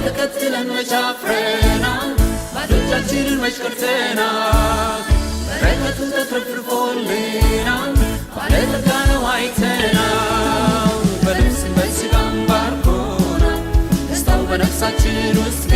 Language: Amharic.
ተከትለን መች አፍረናል? ባዶ እጃችንን መች ቀርተናል? በረከቱ ተትረፍርፎልናል፣ ባለጠጋ ነው አይተናል። በነፍስም በሥጋም ባርኮናል፣ ደስታው በነፍሳችን ውስጥ